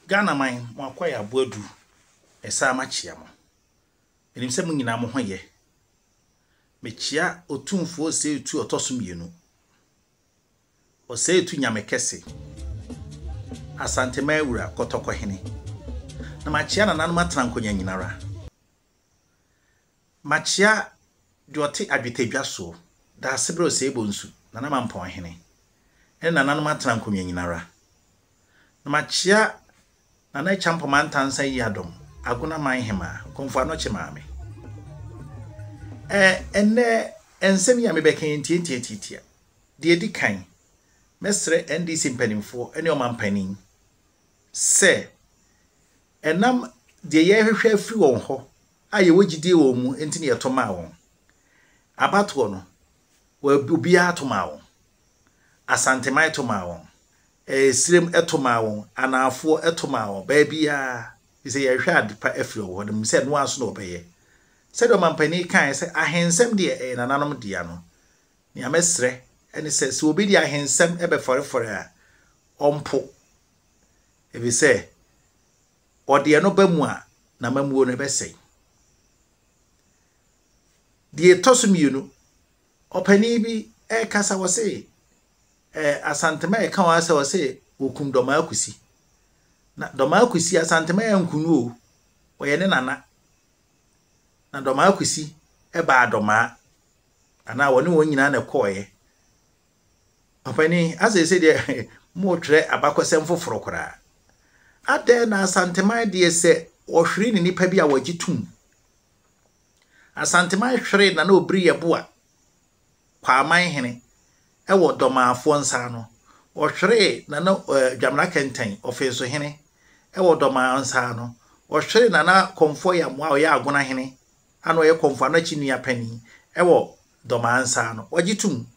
Ghana man, mo akwae aboadu, ɛsaa makyea mo. Menim sɛ mo nyinaa mo ho yɛ. Mekyea Otumfoɔ Osei Tutu ɔtɔ so mmienu. Osei Tu Nyame Kɛse, Asanteman Wura, Kɔtɔkɔhene. Na makyea nananom atena nkonya nyinara. Makyea deɛ ɔte adwetɛdwa soɔ, Daasebrɛ Osei Bonsu, Nana Mampɔnhene, ne nananom atena nkonya nyinara. Na makyea Nana Acheampong Mantansa Yiadom, Agona Man Hemaa, Komfo Anokye Maame. Ɛɛ, ɛnnɛ nsɛm yi a mebɛka yi ntiantiatiatia. Deɛ ɛdi kan, mɛsrɛ NDC mpanimfoɔ ne ɔmampanin sɛ ɛnam deɛ yɛrehwehwɛ afiri wɔn hɔ a yɛwɔ gyidie wɔ wɔn mu nti na yɛto maa wɔn. Abatoɔ no, obiara to maa wɔn. Asanteman to maa wɔn. Esirem to maa wɔn, Anaafoɔ to maa wɔn, baabiara. Ɛfiri sɛ yɛrehwɛ ade pa afiri wɔn hɔ, na menim sɛ ɛno ara nso na wɔbɛyɛ. Sɛdeɛ ɔmampanin kaeɛ sɛ ahensɛm deɛ ɛyɛ nananom dea no, nea mɛsrɛ ne sɛ, sɛ obi de ahensɛm bɛfɔrefɔre a, ɔmpo. Ɛfiri sɛ ɔde ɛno ba mu a, n'amammuo no ɛbɛsɛe. Deɛ ɛtɔ so mmienu, ɔpanin bi rekasa, ɔse eh, Asantema ɛka wɔn asɛ ɔse wɔkum Dɔmaa Kusi. Na Dɔmaa Kusi, Asantema anku no o, ɔyɛ ne nana. Na Dɔmaa Kusi baa Dɔmaa, anaa wɔne wɔn nyinaa na ɛkɔɔeɛ. Ɔpanin, asɛ sɛ deɛ motwerɛ abakɔsɛm foforɔ koraa. Adɛn na Asanteman deɛ sɛ wɔhwere ne nipa bi a wɔgye tom. Asanteman hweree Nana Obiri Yeboah Kwaaman hene wɔ Dɔmaafoɔ nsa ano. Wɔhweree Nana Dwamena Kɛntɛn, Ɔfeeso hene wɔ Dɔmaa nsa ano. Wɔhweree Nana Kɔmfoɔ Yamoah a ɔyɛ Agona hene a na ɔyɛ Kɔmfoɔ Anokye nua panin wɔ Dɔmaa nsa ano. Wɔgye tom.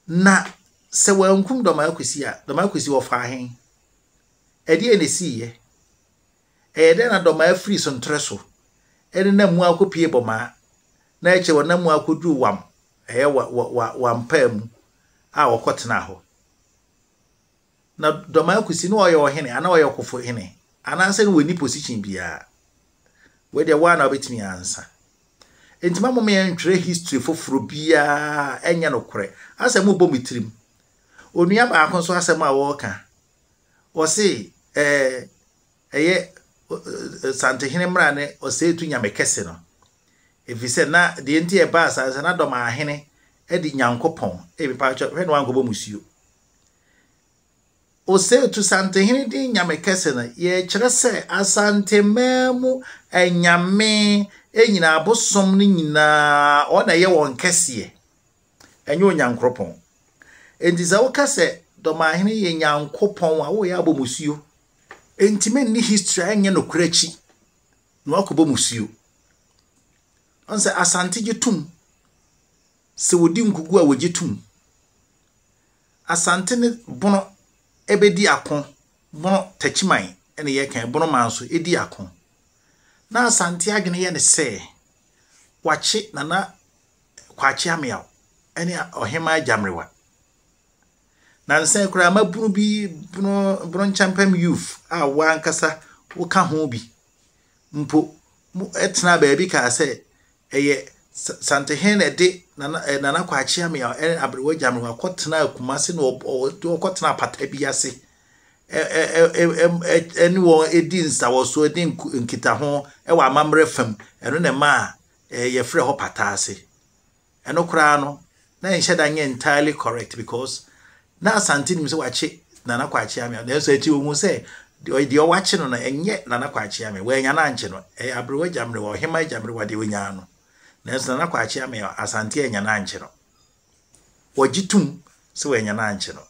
Na sɛ wɔankum Dɔmaa Kwesi a, Dɔmaa Kwesi wɔfaa he? Ɛdeɛn na ɛsiiɛ? Ɛyɛ dɛn na Dɔmaa firi Sontorɛ so nenam mu akɔpue Bɔmaa, na akyire wɔnam mu akɔduru Wam, ɛyɛ wa, wa, wa, Wampaa mu a wɔkɔtenaa hɔ? Na Dɔmaa Kusi, na ɔyɛ ɔhene anaa ɔyɛ ɔkofo hene anaasɛ na ɔnni position biara? Wei deɛ woa na wobɛtumi ansa. Enti ma moma yɛntwerɛ history foforɔ biara ɛnyɛ nokorɛ. Asɛ mobɔ me tirim. Onua baako nso asɛm a wɔreka, wɔse ɛɛ ɛyɛ Santehene mmara ne Ɔsɛetu Nyame kɛse no. Ɛfiri sɛ na deɛ nti ɛbaa saa sɛ na Dɔmahene de Nyankopɔn, ee mepaakyɛ hwɛ na wankɔbɔ musuo. Ɔsɛetu Santehene din Nyame kɛse no, yɛkyerɛ sɛ Asanteman mu anyame nyinaa, abosom no nyinaa, ɔno na ɛyɛ wɔn kɛseɛ, ɛnyɛ Onyankoropɔn. Enti sɛ woka sɛ Dɔmahene yɛ Nyankopɔn a, woreyɛ abɔ musuo. Enti menni history a ɛnyɛ nokorɛ akyi na wakɔbɔ musuo. Ɔn sɛ Asante gye tom sɛ wɔdi nkugu a wɔgye tom. Asante ne Bono ɛbɛdi ako, Bono Takyiman ɛna yɛka Bono man so ɛdi ako. Na Asante adwene yɛ ne sɛ wakye Nana Kwakye Ameaw ɛne Ɔhemaa Gyamrewa. Nansa yi koraa mmabunu bi bono bono nkyɛmpɛm youth a wo ankasa woka ho bi mpo mo tenaa baabi kaa sɛ ɛyɛ Santehene na ɛde Nana eh, Nana Kwakye Ameyaw ɛne Aberewa Gyamrewa kɔtenaa Kumasi na ɔde wɔkɔtenaa pata bi ase ɛne wɔn ɛdi nsawɔsoɔ ɛdi nkitaho ɛwɔ amammerɛ fam ɛno na ɛmaa yɛfrɛ hɔ pata ase. Ɛno koraa no, na ɛnhyɛ da nyɛ entirely correct because na Asante nim sɛ wakye Nana Kwakye Amia, nanso akyiri ohun sɛ deɛ ɔwakye no no ɛnyɛ Nana Kwakye Amia, wannya no ankye no, ɛyɛ Aberewa Gyamrewa, Ɔhemmaa Gyamrewa deɛ onyaa no. Nanso Nana Kwakye Amia, Asante annya no ankye no. Wɔgye tom sɛ wannya no ankye no.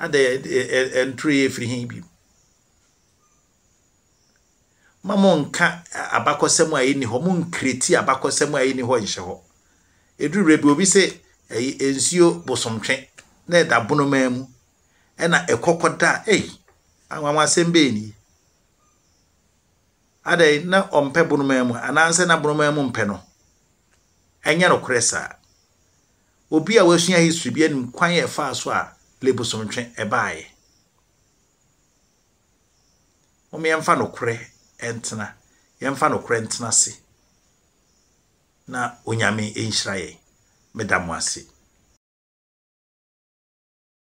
Adɛn ɛntoro yɛ firi he bio? Mma monnka abakɔsɛm a ɛnni hɔ, monkreti abakɔsɛm a ɛnni hɔ nhyɛ hɔ. Ɛduru berɛ bi, obi se ɛyi nsuo bosomtwe na ɛda bonomaa mu, ɛna ɛkɔ kɔda a, ei, anwanwasɛm bɛn nie? Adɛn, na ɔmpɛ bonomaa mu anaasɛ na bonomaa mu mpɛ no? Ɛnyɛ nokorɛ saa. Obi a wasua history bi anim kwan a ɛfaa so a Le Bosomtwe ɛbaeɛ. Mom yɛmfa nokorɛ ntena, yɛmfa nokorɛ ntena ase na Onyame nhyira yɛn. Meda mo ase.